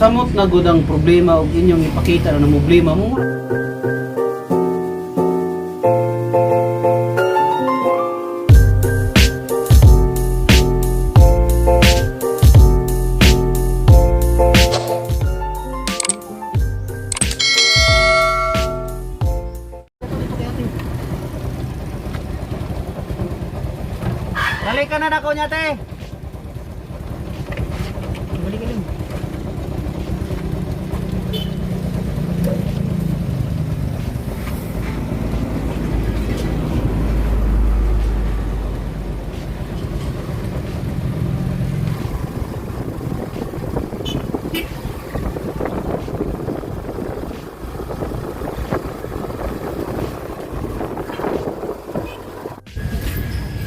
Samot na gud ang problema og inyong ipakita na problema mo. Balik ka na nako niya, te. Balik ka lang.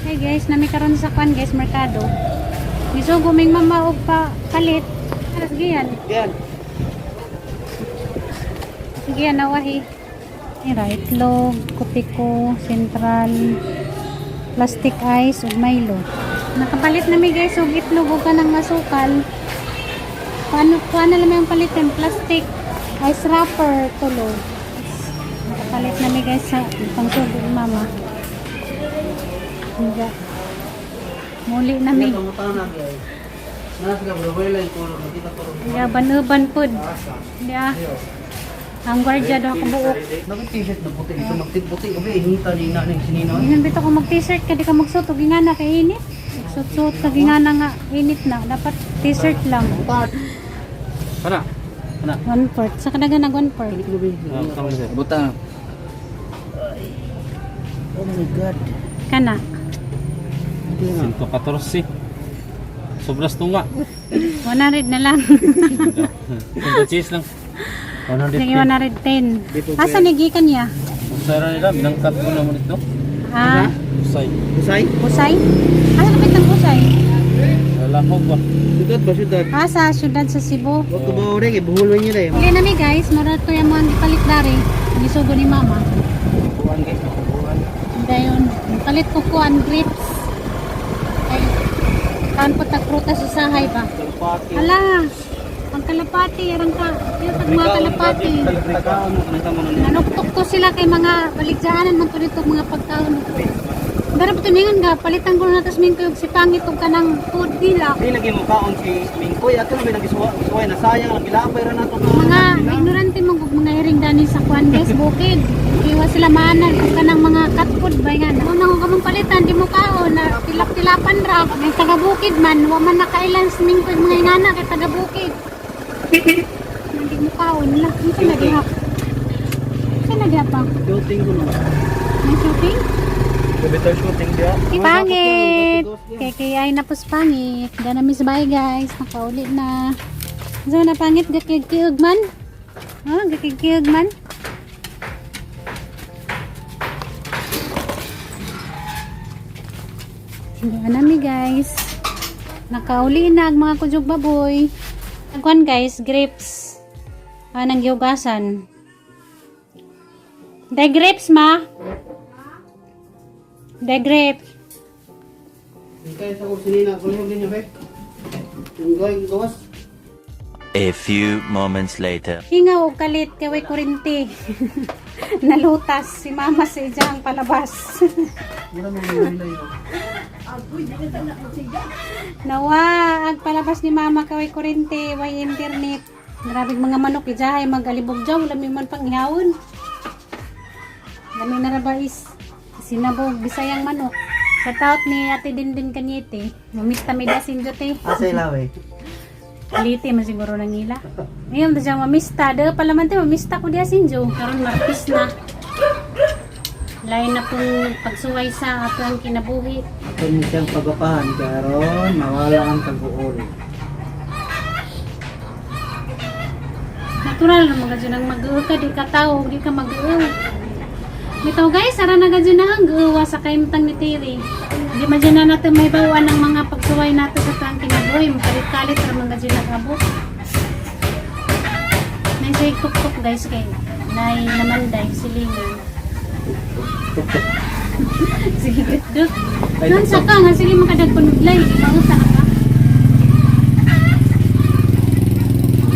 Hey guys, nami karon sa kwan guys, merkado. Giso guming mama og pa palit. Aras giyan. Yan. Sige nawahi. Ira itlog, kopiko, sentral, plastic ice ug Milo. Nakapalit na mi guys og itlog ug kanang asukal. Paano paano lang yung palitin? Plastic ice wrapper tulo. Nakapalit na mi guys sa pangsugo ni mama. Higa. Muli na mi. Ito mo tanong na ay. Nasa ka bro, wala yung kulog, makita ko. Higa ban-uban pud. Diya. Ang gwardiya daw kabuok. Bakit t-shirt na puti? Ito magtiputi gabi, hinta ni na ning sinino. Ingon bitaw kung mag-t-shirt ka, di ka magsuot og ingana kay init. Suot-suot ka ingana nga init na. Dapat t-shirt lang. Kana. Kana. 1/4. Sa kadagan nag 1/4. Buta. Oh my God. Kana. 114. Sobras tunga. 100 na lang. 106 lang. Sige, 110. 110. Asa ni gikan niya? Usay ra nila, binangkat ko na mo nito. Ah, Usay. Usay? Usay? Asa kapit ng Usay? Lalahog ba? Syudad ba syudad? Ah, sa syudad sa Cebu. Wag ko ba ore kay buhol man niya eh. Uli na mi guys, mura to yung mga gipalit dari. Gisugo ni mama. Buwan guys, buwan. Dayon, palit ko kuan grapes. Ay, kan po tag prutas sa sahay ba? Kalapati. Ala, ang kalapati, arang ka. Yung tag mga kalapati. Kalapati mo kanang mo na. Nanuktok to sila kay mga baligyaanan man to nito mga pagkaon. Pero pa tuningon ga, palitan ko na tas mingko yung si pangit og kanang food nila. Di lagi mo kaon si Mingkoy ato na binagisuwa, gisuway na sayang ang gilabay ra nato. Mga ignorante mo og mga hiring dani sa kuan guys, bukid. Iwas sila maanan og kanang mga cat food ba nga. Una ko kamong palitan di mo kaon na tilap-tilapan ra. May taga bukid man, wa man nakailan sa mingko yung mga ingana kay taga bukid. Hindi mo kaon lah. Unsa na diha? Unsa na diha pa? Shooting ko no. May shooting? Better shooting dia. Pangit! KKI na pos pangit. Gana miss bye guys. Nakauli na. So na pangit gakigkiug man. Ha, gakigkiug man. Gana mi guys. Nakauli na ang mga kujog baboy. Agwan guys, grapes. Ah, nang gihugasan. The grapes ma. The grapes. Kay sa kong sinina, kulihan din niya be. Yung gawin gawas. A few moments later. Hingaw og kalit kay way kurente. Nalutas si mama sa ijang palabas. Mura mo nila yun. Nawa ang palabas ni mama kay way kurente, way internet. Grabe mga manok ijahay magalibog jaw lami man pang ihawon. Lami na ra ba is sinabog bisayang manok. Sa taot ni Ate Dindin Kanyete, mamista mi dasin jote. Asa ilaw eh. Liti man siguro nang ila. Ngayon da siya mamista. Da pala man te mamista ko diya sinjo. Karon Martes na. Lain na pong pagsuway sa ato ang kinabuhi. Ato ni siyang pagapahan karon mawala ang kaguol. Natural na mga dyan ang mag ka, di ka tao, di ka mag. Bitaw guys, sara na gadyo na ang guwa sa kaimtang ni Terry. Di man dyan na natin may bawan ng mga pagsuway nato sa tuang kinabuhi. Makalit-kalit ra mga dyan nag-abot. Nay say tuktok guys kay nay namanday silingan. Sige duk. Ay, Nun sa ka nga sige makadagpanuglay, mauta na ka.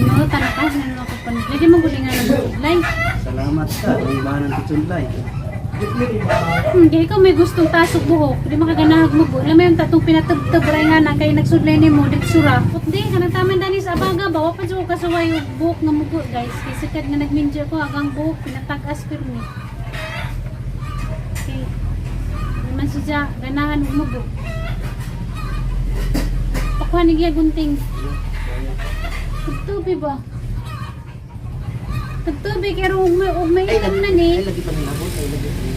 Mauta Ah, ano ako pa. Lagi mo gulingan ng sudlay. Salamat sa ibahan ng kitsunlay. Kaya ikaw may gustong tasok buhok. Di makaganahag mo. Alam mo yung tatong pinatubtob ray nga na kay nagsudlay ni mo ditsura. Putdi kanang taman dani sa abaga ba wa pa jud ko kasuway og buhok nga mugo, guys. Kay sikat nga nagminjo ko agang buhok pinatag-as pirmi. Okay. Di man siya ganahan og mugo. Pakuha ni giya gunting. Tubtubi ba? Tubtubi kay ug may itom na ni. Ay, lagi pa nilabot. Ay, lagi pa nilabot.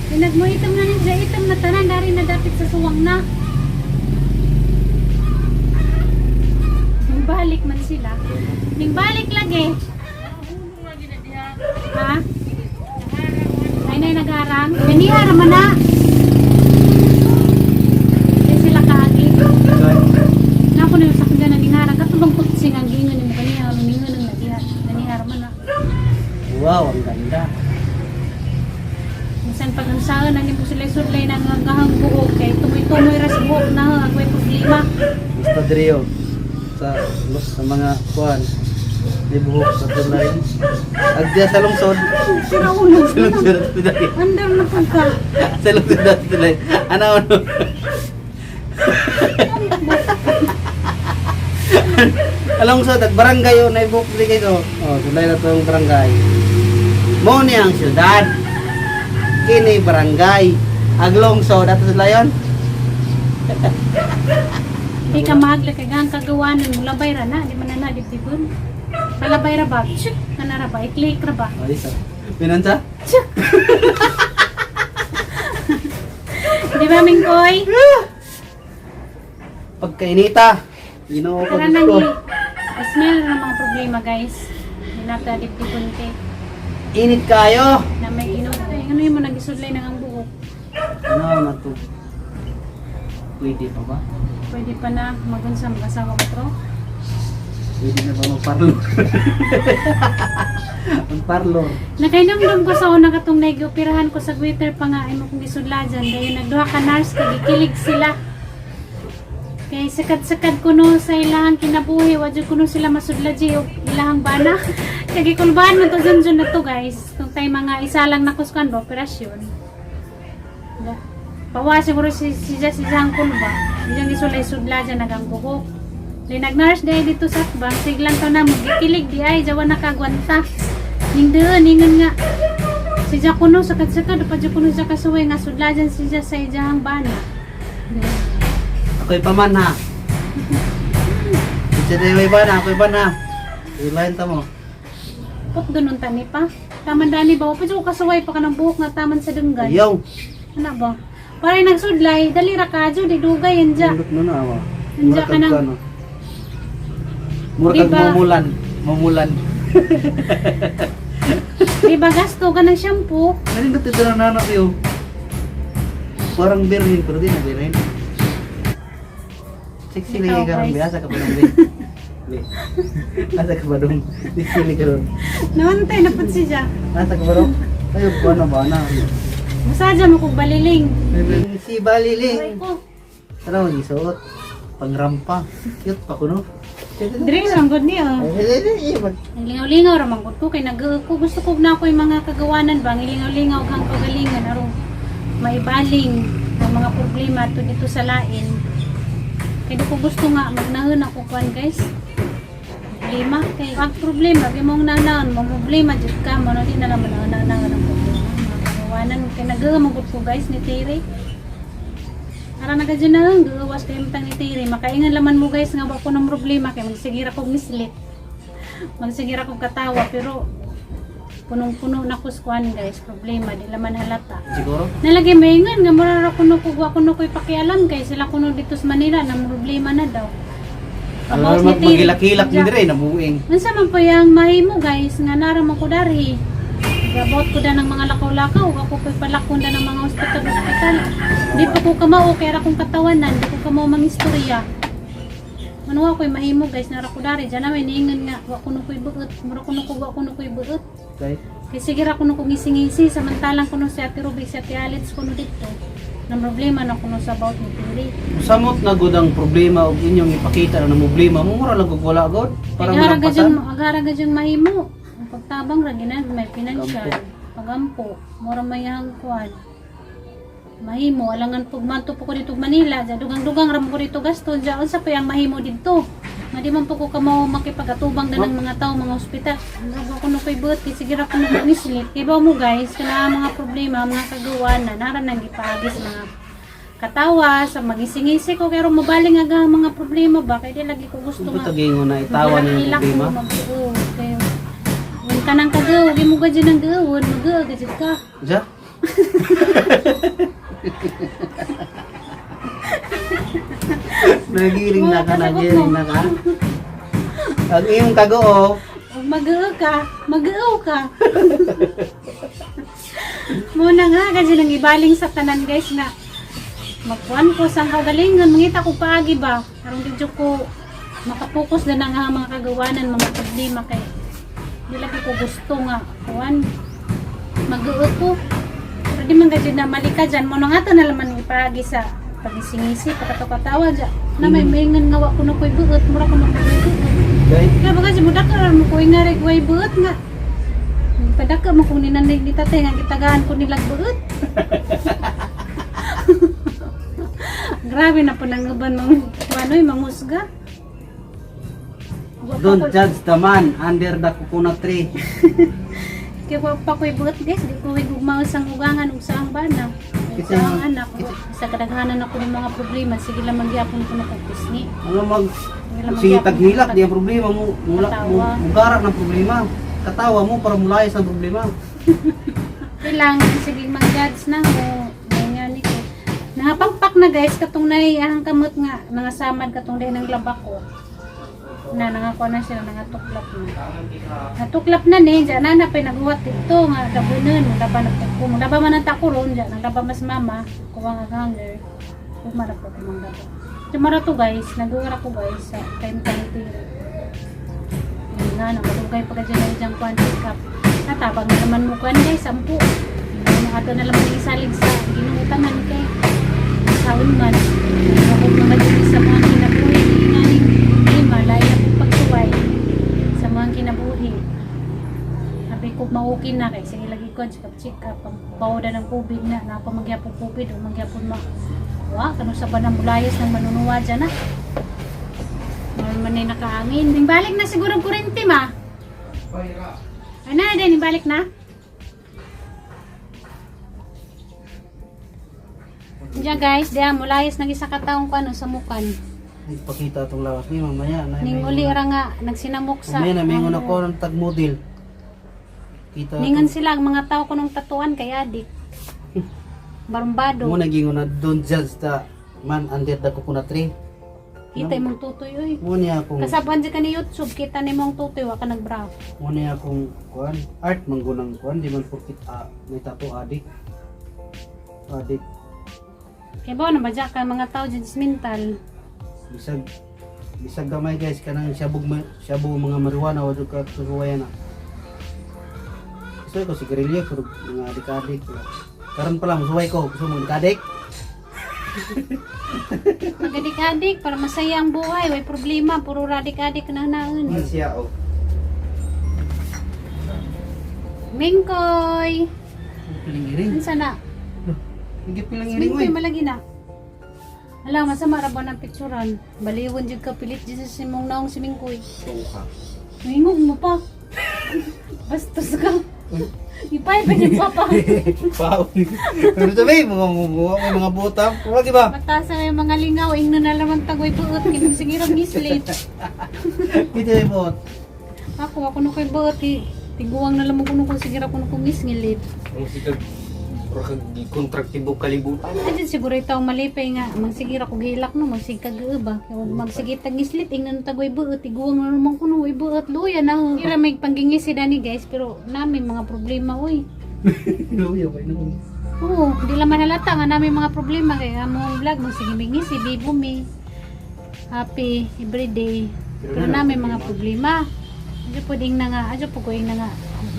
Pinagmo itom na ni siya, itom na tanan, dari na dapit sa suwang na. Ning balik man sila. Ning balik lagi. Ha? Ay na nagharang. Ganiha raman na. Di sila kaagi. Sorry. Na ako na yung sakyan na ningharang. Katulong kutsing ang gingon mo kaniha, ningon ang nadiha. Ganiha raman na. Wow, ang ganda. Minsan pag ang saan na po sila sudlay ng gahang buhok kay tumoy-tumoy ras buhok na ang may problema. Basta Drio sa los sa mga kuan may buhok sa tulay. Agdiya sa lungsod. Sira ulo. Sa lungsod tulay. Andar na po ka. Sa lungsod na tulay. Ano ano? Along sa tag barangay oh, naibuk diri kayo. Oh, tulay na tong barangay. Mo ni ang syudad. Kini barangay. Ag lungsod ato sulayon. Di ka mahagla kay gahang kagawanan mo labay ra na di man na dibdibon. Palabay ra ba? Chuk kana ra ba? I-click ra ba? Oh, isa. Pinansa? Chuk. Di ba Mingkoy? Pagkainita. Ginoo ko Tara Diyos nang ko. smell ng mga problema, guys. Di nata dibdibon kay Init kayo. na may ginoo. Ay, ano yung mo nagisudlay ng ang buhok? Ano na to? Pwede pa ba? Pwede pa na magunsa mag-asawa ko tro. Pwede na ba magparlor? Magparlor. Nakainumdum ko sa una katong naigopirahan ko sa Twitter pa nga ay mo kong gisudla dyan. Dayon nagduha ka nurse kay gikilig sila. Kay sakad-sakad kuno sa ilahang kinabuhi, wa jud kuno sila masudla di og ilahang bana. Kay gikulbahan man to dyan dyan na to, guys. Kung tay mga isa lang nakuskan ba operasyon. Da. Pawa siguro si si si kulba. Diyang gisulay sudla dyan nagang buhok. Di nag-nurse dahil dito sa bang siglang to na magikilig di ay jawa nakagwanta. Ning doon ningon nga si Jakuno sakad-sakad pa Jakuno sa kasuway nga sudla dyan si Ja sa ijahang bana. Ako'y paman ha. Sa may bana, ako'y bana. Ilain ta mo. Put doon tani pa. Taman dani ba? Pa ko kasuway pa ka ng buhok nga taman sa dunggan. Ayaw. Ano ba? Para nagsudlay, dali ra ka dyo, di dugay yan dya. Nindot mo na awa. Nandiyan ka Mura ng- kag ano. Mura kag Diba? mumulan. Mumulan. Di ba gasto ka ng shampoo? Nindot ito na nanak yo. Parang birhin pero di na birhin. Sexy Ikaw, lagi ka ron, guys. be. Asa ka ba dong, be? Be. Asa ka ba dong? Sexy lagi ka ron. Nawantay na pud si Ja. Asa ka ba dong? Ay, buwan na ba na? Masaja mo kog baliling. Si Baliling. Aray ko. Tara, mag-isuot. Pangrampa. Cute pa kuno. Drinks ang good niyo. Ang lingaw-lingaw ra man gud ko kay nag ko gusto ko na ako yung mga kagawanan ba, ang lingaw-lingaw kang kagalingan aron maibaling ang mga problema to dito sa lain. Kay di ko gusto nga magnahon ako kuan, guys. Problema kay ang problema di mong nanaon mo problema jud ka mo no di na naman nanaon ang problema. Mga kagawanan kay nag man gud ko, guys, ni Tere. Ara na kadyo na lang, gawas kayo matang ni Tere. Makaingan laman mo, guys, nga wa ko ng problema kay magsigira kog mislit. Magsigira kog katawa pero punong-puno na kuskuan, guys, problema di laman halata. Siguro? Nalagay maingan nga mura ra kuno ko wa kuno ko'y pakialam kay sila kuno dito sa Manila na problema na daw. Alam About ni Tere. magilak-hilak mo dire nabuing. Unsa man pa yang mahimo, guys, nga nara man ko darhi. Gabot ko da ng mga lakaw-lakaw, ako ko'y palakon da ng mga ospital-ospital. Di pa ko kamao kay ra kong katawanan, di ko kamao mangistorya. Ano ako'y mahimo, guys, nara ko dari diyan na may niingon nga wa kuno ko'y buot, mura kuno ko wa kuno ko'y buot. Okay. Kay sige ra kuno ko ngising-ngisi samantalang kuno si Ate Ruby, si Ate Alex kuno dito. Nang problema na kuno sa about ni Tiri. Samot na gud ang problema og inyong ipakita na problema mo, mura lang og wala gud. Para Agara ka malampasan. dyan, agara ka dyan mahimo. Ang pagtabang ra ginan may financial, pagampo, mura may ang kuan. Mahimo alangan pug manto po ko dito Manila, ja dugang-dugang ra mo ko dito gasto, ja unsa pa yang mahimo didto. Nga di man po ko kamo makipag-atubang na ng mga tao, mga ospital. Murag ako no koy buot, kay sige ra ko nag-mislit. Kay ba mo guys, kana ang mga problema, mga kagawan na nara nang gipaagi sa mga katawa, sa magising-isik ko kay mabaling aga ang mga problema ba kay di lagi ko gusto Kung nga tagingon na itawa ni Ilak problema. mo, mag-oo. Kayo. Kung kanang kagaw, di mo gadyan ang gawon, mag-oo, gadyan ka. Ja? Nagiring na ka, nagiring na ka. Ang iyong kagoo, O mag-oo ka, mag-oo ka. Muna nga, gadyan ang ibaling sa tanan guys na magkuan ko sa kagalingon, mangita ko paagi ba? Aron di jud ko makapokus na nga mga kagawanan, mga problema kay di lagi ko gusto nga kuan mag-oo ko. Pero di man gadyan na mali ka dyan, mo na nga to na laman ipaagi sa pagisingisi, pagkatawa dyan. Na may maingan nga wa ko na ko'y buot, mura ko na ko'y buot. Okay? Kaya baga si mudak mo ko nga reg way buot nga. Padaka mo kung ninanay ni tatay nga gitagaan ko nilang buot. Grabe na po nang uban mang manoy manghusga. Wa pa Don't ko- judge the man under the coconut tree. Kaya wa pa ko'y buot guys, di ko gugmaw sang ugangan ug sa ang bana. Ug Kasi sa ang ang- anak, sa kadaghanan ako ng mga problema, sige lang magyapon ko na kog pisngi. Ano mag Sige lang sige magyapon taghilak ko di ang problema mo, mula mo Katawa. mugara ng problema. Katawa mo para mulayas ang problema. Ilang sige mag-judge na mo ganyan ko. Nangapagpak na guys katong naiahang kamot nga mga samad katong dahil ng labak ko. Na nangakuha na sila nangatuklap na. Natuklap na ni diyan na na pay naghuwat dito nga gabunon laba na ko laba man ang tako ron diyan nang laba mas mama kuha nga hanger. Kumara po kumang laba. Tumara to guys, nagura ko guys sa time time. Yun nga, nakalugay pa ka dyan ng diyang kwan pick up. Natabang na naman mo kwan guys, 10. Ano ato na lang isalig sa ginuutaman kay sawon man. Ako mga dyan sa mga kinabuhi nga ni ni malaya kong pagsuway sa mga kinabuhi. Sabi ko mauki na kay sige lagi ko check up check up ang bawda ng COVID na na ako magyapon COVID o magyapon ma wa kano sa ba ng mulayas ng manunuwa dyan na. Meron man ay nakaangin. Balik na siguro ang kurente ma. Ay na, din, balik na. Diyan guys, diyan mulayas ng isa ka taong kuano sa mukan. Ipakita itong lawas ni mamaya. Na, Ning uli ra nga nagsinamok sa. Mamaya na mingon ako ng tag model. Kita Ningon sila ang mga tao kunong tatuan kay adik. Barumbado. Mo nagingon na don't judge the man under the coconut tree. Kita imong tutoy oy. Mo niya akong Kasabuan di ka ni YouTube, kita ni mong tutoy wa ka nagbra. mo niya akong kuan art manggunang kuan di man porkit may tattoo adik. Adik Kaya ba na ba ka mga tao judgmental. bisag bisag gamay guys kanang siyabog siyabog mga marijuana wa jud ka suwayan na. Gusto ko sigarilyo pero mga adik-adik. Karon pa lang suway ko gusto mo adik-adik. Magadik-adik para masaya ang buhay, way problema, puro radik-adik na naon. Siya oh. Mingkoy. Piling iring. Unsa na? Hindi piling iring Mingkoy oy. malagi na. Ala, masama ra ba ng picturean? Baliwon jud ka pilit jud sa imong naong si Mingkoy. Suka. Mingog mo pa. Bastos ka. Ipay pa ni papa. Pao. Pero sabi, mga mga mga butam. Wag ba? Mata sa may mga lingaw, ingno na laman tagoy buot kay sige ra mislit. Kita yung buot. Ako no koy buot eh. Tiguang na lamang kuno ko sige ra kuno ko misngilit. Ang sikag rakag kontraktibo kalibutan. Adyan siguro itaw malipay nga magsigira ko gilak no magsigkag ba. Kaya wag magsige tag ngislit ingnon tagoy buot tiguang na naman kuno uy buot luya na. Ira may panggingisi dani guys pero nami mga problema uy. Luya pa ina. Oo, di lang manalata nga nami mga problema kay among vlog mo sige mingisi bibo mi. Happy everyday. Pero nami mga problema. Adyo po ding na nga, adyo po ko ing na nga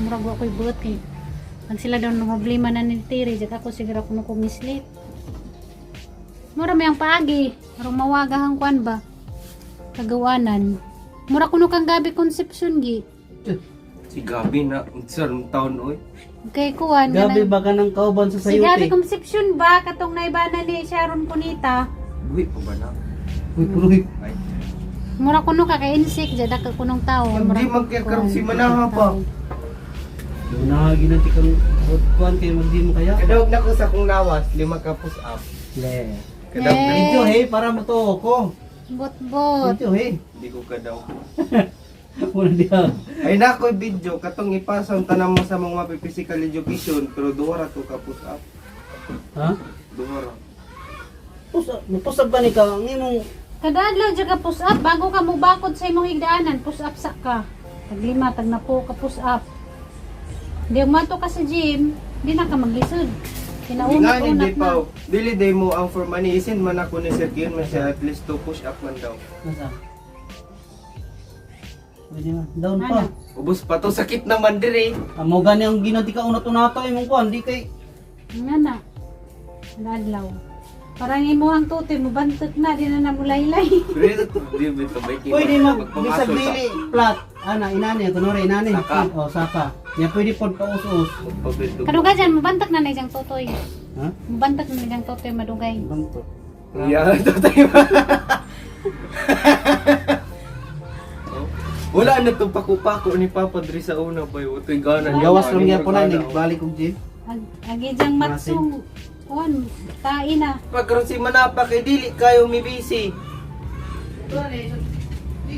murag wa ko'y buot kay pag sila daw ng problema na ni Tiri, jag ako siguro kuno ko mislit. Mura may ang paagi. Arong mawaga ang kuan ba? Kagawanan. Mura kuno kang Gabi Concepcion gi. Si Gabi na, unsa ron taon oy. Okay, kuan. Gabi ba ka ng kauban sa Si Gabi sayote? Concepcion ba katong naibana ni Sharon Cunita? Buhi pa ba na? Uy, puloy. Ay. Mura kuno ka kay insect jada ka kunong tao. Hindi, magkakaroon si Manaha pa. Nahagi na tikang kuan kay magdi mo kaya. Kadawag na ko sa kong lawas, lima ka push up. Le. Kadawag na. Eh. Medyo hey para mo to ko. Bot-bot. Medyo hey. Hindi ko kadaw. Wala diha. Ay na ko'y video katong ipasa ang tanan mo sa mga physical education pero duha ra to ka push up. Ha? Duha ra. Pusab, mapusab ba ni ka ang imong Kada adlaw jud ka push up bago ka mubakod sa imong higdaanan, push up sa ka. Tag lima, tag napo ka push up. Di umato ka sa gym, di na ka maglisod. Hindi nga ni Kinaunat-unat di na. pa. Dili day mo ang for money isin man ako ni Sir Kiyon man siya at least to push up man daw. nasa? Pwede man. Down pa. Ano? Ubos pa to sakit naman dire. Amo gani ang ginati ka unat-unata imong kuan di kay Nga na. Kada adlaw. Parang imuhang tutoy, mubantot na, di na namulaylay. Pero di ba to bay pwede mag bisag dili flat. Ana inani kunwari inani. Saka. Oh, saka. Nya pwede pod paus-us. Kadugay dyan, mubantak na na isang tutoy. Ha? Mubantak na na isang tutoy, madugay. Banto. Yeah, to tayo. Wala na to paku-pako ni Papa diri sa una bay. Utoy gana. Gawas lang gyapon na balik og gym. Agi diyang matsong, kuan, tain na. Pagkaroon si Manapa kay dili kayo mi busy.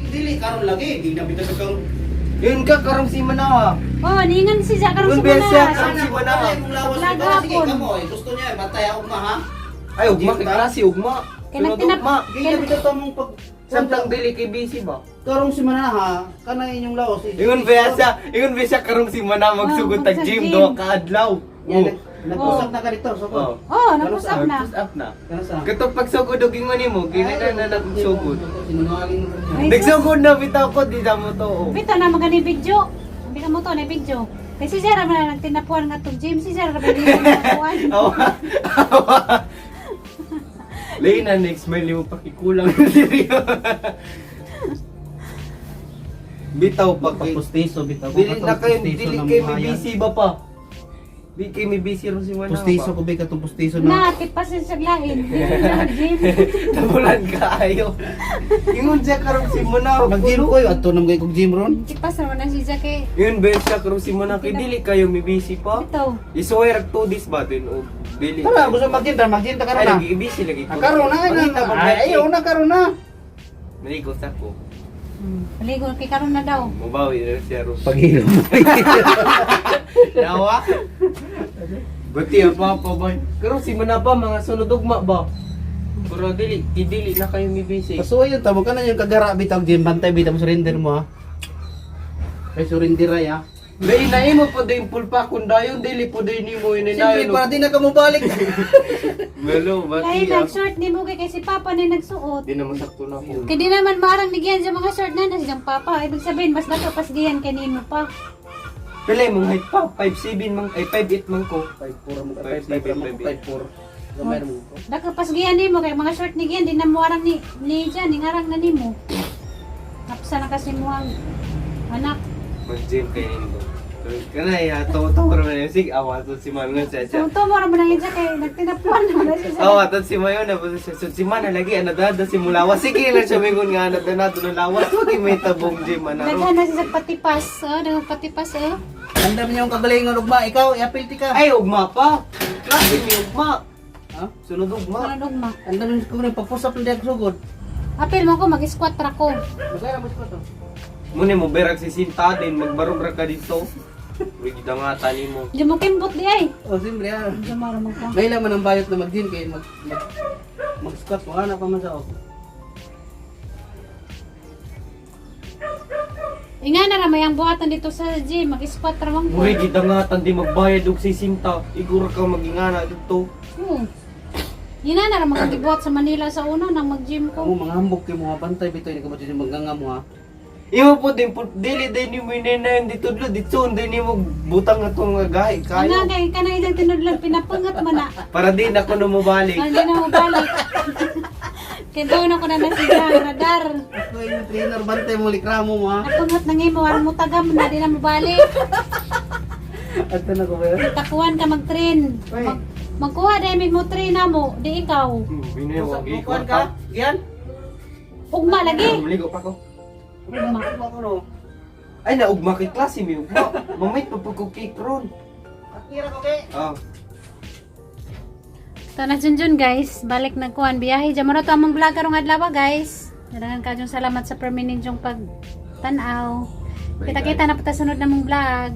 Dili karon lagi, di na bitaw sa kang Yun ka karong si Manaha. Oh, ningan si Jack karon Yun sa beses mga. karong si Manaha. Imong lawas Laga nito. Sige hapon. kamo eh. Gusto niya batay ako ma ha. Ay ugma kay klase ugma. Kaya Sunod nagtinap- ugma. Di na bitaw ta mong pag Samtang dili kay busy ba? karong si Manaha kana inyong lawas. eh. Ingon besa karong si Manaha magsugod tag Oh, gym magsag-gym. do ka adlaw. Nya, nag-usap na ka dito so Oh. Oh, nag-usap na. Push up na. Kana sa. Katong pagsugod og ingon nimo, gina na na nagsugod. Sinungaling mo niya. Ay, Nagsugod na bitaw ko di na mo to. oh. Bitaw na magani video. Hindi ka mo to na video. Kay si Zara man nagtinapuan nga tong gym, si Zara ba nagtinapuan. Awa. Awa. Lay na next smile mo pakikulang diri. Bitaw pa kay Pustiso bitaw. Dili na kayo, Pustiso dili na kayo may muhayan. busy ba pa? Di kayo may busy ron si Mana Pustiso ba? ko ba katong pustiso Na, na. tipasin sa lain. Di na gym. Tabulan ka ayo. Ingon siya karong si Mana. Mag-gym ko ato nam kay kog gym ron. Tipas naman na si Jack eh. Yun best siya karong si Mana kay dili kayo may busy pa. Bitaw. Isuway rag 2 days ba din o dili. Tara, gusto mag-gym ta, mag-gym ta karon Ay na. lagi busy lagi ko. Ah, karon na ay Pangita na. ba Ay, ayaw na karon na. Naligo sa ko. Paligo kay karon na daw. Mubawi na siya ron. Paghilom. Nawa. Buti ang papa boy. Karon si Mana pa mga sunod ugma ba? Pero dili, dili na kayo may busy. Pasuway yun, tamo ka na yung kagara bitaw gym, bantay bitaw mo surrender mo ha. Kay surrender ay ha. Dahil na imo po din pulpa kung dayon dili po din nimo Siyempre, ininayon. para di na ka mobalik. Melo, Lain bati. ah. nag-short ni mo kay si Papa na nagsuot. Di na masakto na ako. Kay di naman maarang nigyan sa mga short na na siyang Papa. Ibig sabihin mas dato pas diyan kay nimo pa. Pila mong height pa? 5'7 mang ay 5'8 man ko. 5'4 mo, 5'5 mo, 5'4. Gamay mo ko. Dako pas giyan nimo kay mga short ni giyan di na mo arang ni ni diyan ni ngarang na nimo. Kapsa na kasi mo ang anak. Mag-gym kay nindo. Kana ya to to man yun. Sig awa to si Manuel siya siya. So to mo ra man ang siya kay nagtinapuan na na siya. Awa to si Mayon na siya. So, si Mana lagi anadada si Mulawa. Sige lang siya mingon nga anadada na lawas. Wag may tabong gym manaro. Daghan na siya sa patipas, oh, daghang patipas oh. Ang dami niyong kagalingon ugma, ikaw iapil ti ka. Ay ugma pa. Klase mi ugma. Ha? Sunod ugma. Ano ugma. Ang dami ko rin pagpusap ng diag sugod. Apil mo ko mag-squat ra ko. Magkaya mo ko to. Muna mo berag si Sinta din magbarog ra ka dito. Uy, gidangatan nimo. Di mo kimbot di ay. Oh, siyempre ah. Di mo ra man ka. May laman ang bayot na mag-gym kay mag mag mag-squat mo ana pa man sa oh. Inga na ra may ang buhatan dito sa gym, mag-squat ra man ko. Uy, gidangatan di magbayad og si Sinta. Igor ka magingana dito. Oo. Ina na ra mga gibuhat sa Manila sa una nang mag-gym ko. Kamo mga hambog kay mga bantay bitoy ni kabot yung magnganga mo ha. Imo po din po dili din nimo ininayon dito dlo dito din nimo butang atong nga gahi Ang kayo. nga kay kanang isang tinudlon pinapungot mo na. Para di na ko na mobalik. Hindi na mo balik. Kay doon ako na nasiga, radar. Ako yung trainer bantay mo likramo mo ha. Napungot na ngayon mo, warang mo tagam na, di na mo balik. Ato na ko ba yun? Takuan ka mag-train. Uy. Magkuha dahil mo train na mo, di ikaw. Binayo Mukuan ka? Gian? Ugma lagi. Maligo pa ko. Ugma. Ugma ko no. Ay naugma kay klase mi ugma. Mamit pa pud ko cake ron. Akira ko kay. Ah. Ito na Junjun guys, balik na kuan biyahe. Diyan mo na to among vlog karong adlaw guys. Daghang kayong salamat sa permininjong pag tanaw. Kita-kita na po ta sunod na mong vlog.